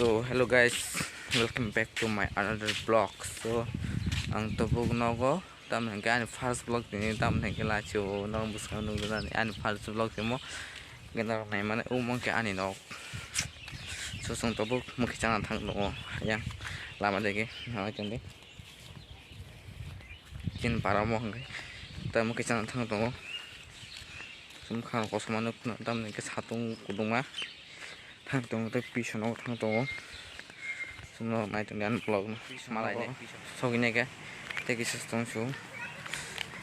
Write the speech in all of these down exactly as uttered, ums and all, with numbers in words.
So hello guys, welcome back to my another vlog. So ang tabuk nogo, tamni hwnkhe ani first vlog tini, tamni hwnkhe lachi o norok bwskango nukjaknani ani first vlog timo. Hwnkhe norok naimani omo hwnkhe ani nok. So chwng tabuk mwkhwi chana thang tongo yang lama digi, naitongdi. Chini para omo hwnkhe tamo khe chana thang tongo. Chwng khano kosom manwi phano tamni hwnkhe satung kwbangma thang tongo tei pisa nogo thang tongo. Chwngno nai tongdi ani vlog no malaini sogwi naikhe tei kisa tong su.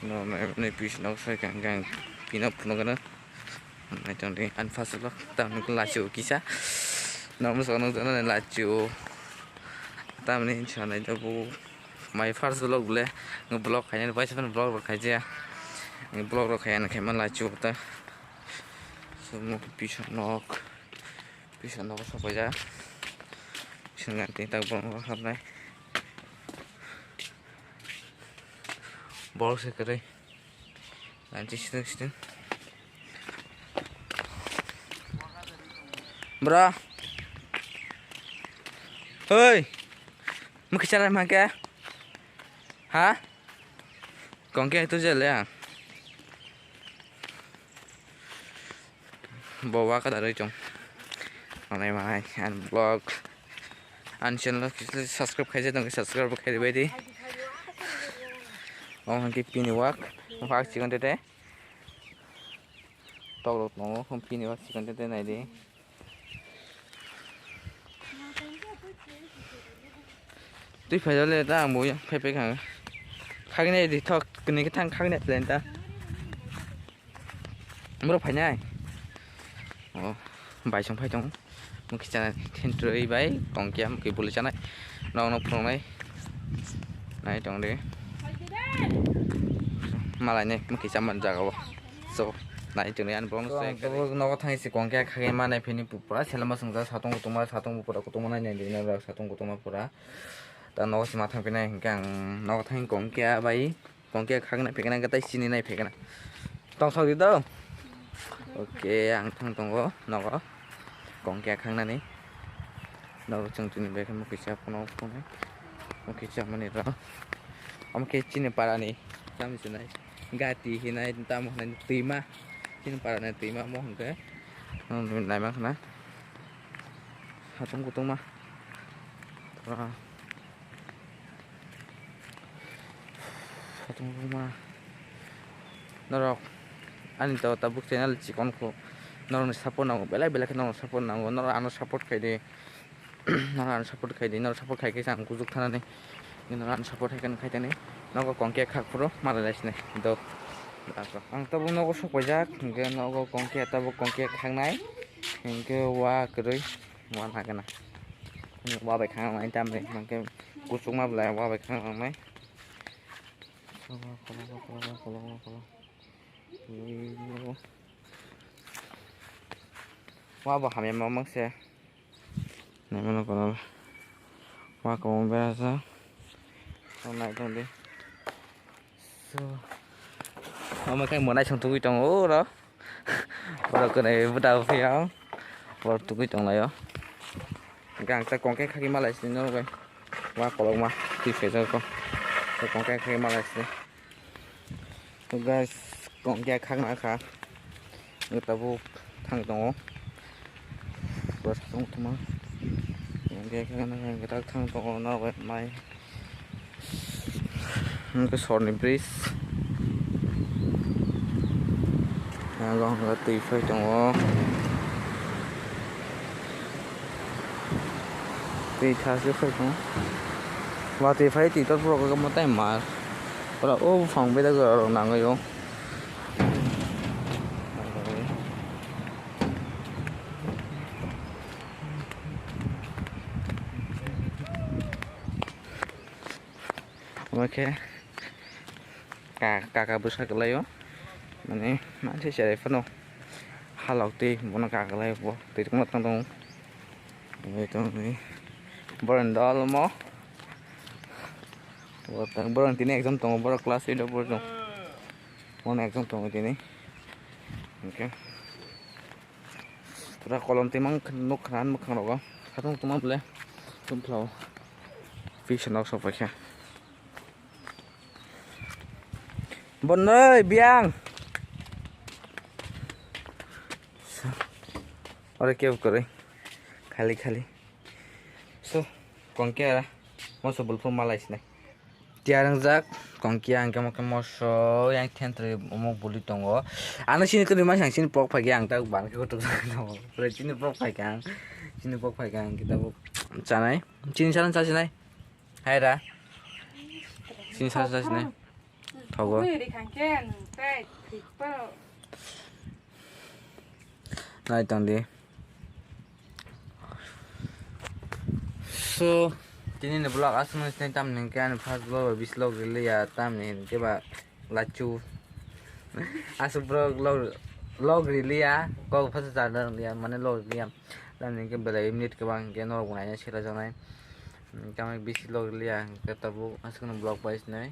No nai pisa nogo soi kha hwnkhe ang pino phunukgwno. Naitongdi ani first vlog tamni hwnkhe lachi o kisa. Norok bwskango nukjaknani lachi o. Tamni hinwi sanai tabuk my first vlog le, vlog khainani paisa phano vlog rok khaijaya. Vlog rok khaina khaima lachi o ta. Sumo pisa nok, pisa nok sopaijak. Singanti tak borok rok habnai. Borok se kwrwi. Nanti situng situng. Bro. Hoi. Mukhi chalai mangke. Ha? Kongke tu jele ya. Bo wa kada roi chong. Manai manai an vlog. An channel subscribe khaijak tong subscribe khai ribai di. O hangke pini wak. Wak chikon tete. Tok rok tongo, hum pini wak chikon tete nai di. Twi phai jale ta ang bo ya phai phai kha. Khagini di thok kini kithang khagini plan ta. Bro phainai. Oh, bai song phai tong. Mukhi chana thentroi bai kongkia mukhi buli chanai. Nok nok phunuknai. Nai tong de. Malai ne mukhi chaman jaga o. So, nai tong de ani bong se. Nogo thang si kongkia khagini manai phini pura selama sungja satung kutuma satung pura kutuma nai nai de na satung kutuma pura. Ta nogo sima thang pinai hingke ang nogo thang kongkia bai. Kongkia khaknai phekna khe tei chini nai phekna. Tong sok di do. Oke, ang thang tongo nogo. Kongkia khaknani. Nogo chwng tini bai khe mukhi cha phano phunai. Mukhi cha mani ro. Omo khe chini parani. Tamo sinai. Gati hinai tamo hinai twima. Chini parani twima omo hwnkhe. Naima khna. Satung kutungma. Pura. Satung buma. Norok ani to tabuk channel chikon kho. Norokni support nango, belai belai khe norok support nango. Norok ano support khai di. Norok ano support khai di. Norok support khai khe ang kujuk thanani. Norok ano support khai khe khai tani. Nogo kongke khak phuru malai lai sini. Do. Ang tabuk nogo sok paijak. Hingke nogo kongke tabuk kongke khangnai. Hingke wa kwrwi. Wa nagana. Wa bai khang nai tam de. Hingke kuchukma belai wa bai khang nai. Wa bo hamya mamang se. Nai mano kono. Wa komo bera sa. Nai tong de. So. Omo khe monai song tugui tongo oro. Borok kwnwi bwta phiyang. Borok tugui tonglaio. Hwnkhe ang tei kongke khaki malai sini norok bai. Wa kolokma twi phaijak kho. Tei kongke khaki malai sini. So guys, kongke khakna kha. Tabuk thang tongo. Bwsa tong tongma. Kongke khakna kha, thang tongo norok bai mai. Hwnkhe sorni bridge. Abo hwnkhe twi phai tongo. Twi thasu phai tongo. Watwi phai twi tor borok khe tei mar. Oro o buphang bedek rok nangwi o. Omo khe ka-, kaka bwsa kwlaio, mane manse cherai phano halok twi bono kaka kwlaio bo twi rwkma tang tongo. Boroni dol omo borok tini exam tongo, borok class eight o poro tongo, bono exam tongo tini, hwnkhe. Pura kolom twima wngkha, nuk khna mwkhang rogo. Katong tuma ble. Tum phlao. Fish nok sok paikha. Bonnoi biang. Ore keu kore. Khali khali. So, kongke ara. Moso bulphu malai sinai. Tiarang jak, kongke ang kemo kemo so, yang thentre omo buli tongo. Ano sini kwrwi ma sang sini pok phaikhe ang tak ban khe kutuk jak tongo. Pura sini pok phaikhe ang, sini pok phaikhe ang kita bo chanai. Sini saran sa sinai. Hai ra. Sini saran sa sinai. Thogo. Nai tong di. So, tini ni vlog aswk nang sinai tamni hwnkhe ani first vlog bai bislog riliya tamni hwnkhe ba lachu. Aswk vlog log, log riliya kok phasa charwna rwliya mane log riliya. Tamni hwnkhe belai minute kwbang hwnkhe norok bo naina sera jaknai. Tamni bisi log riliya hwnkhe tabuk aswk no vlog bai sinai.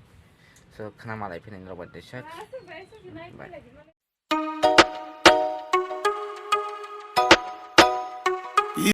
So, khna malai phini norok bai teisa. Bye.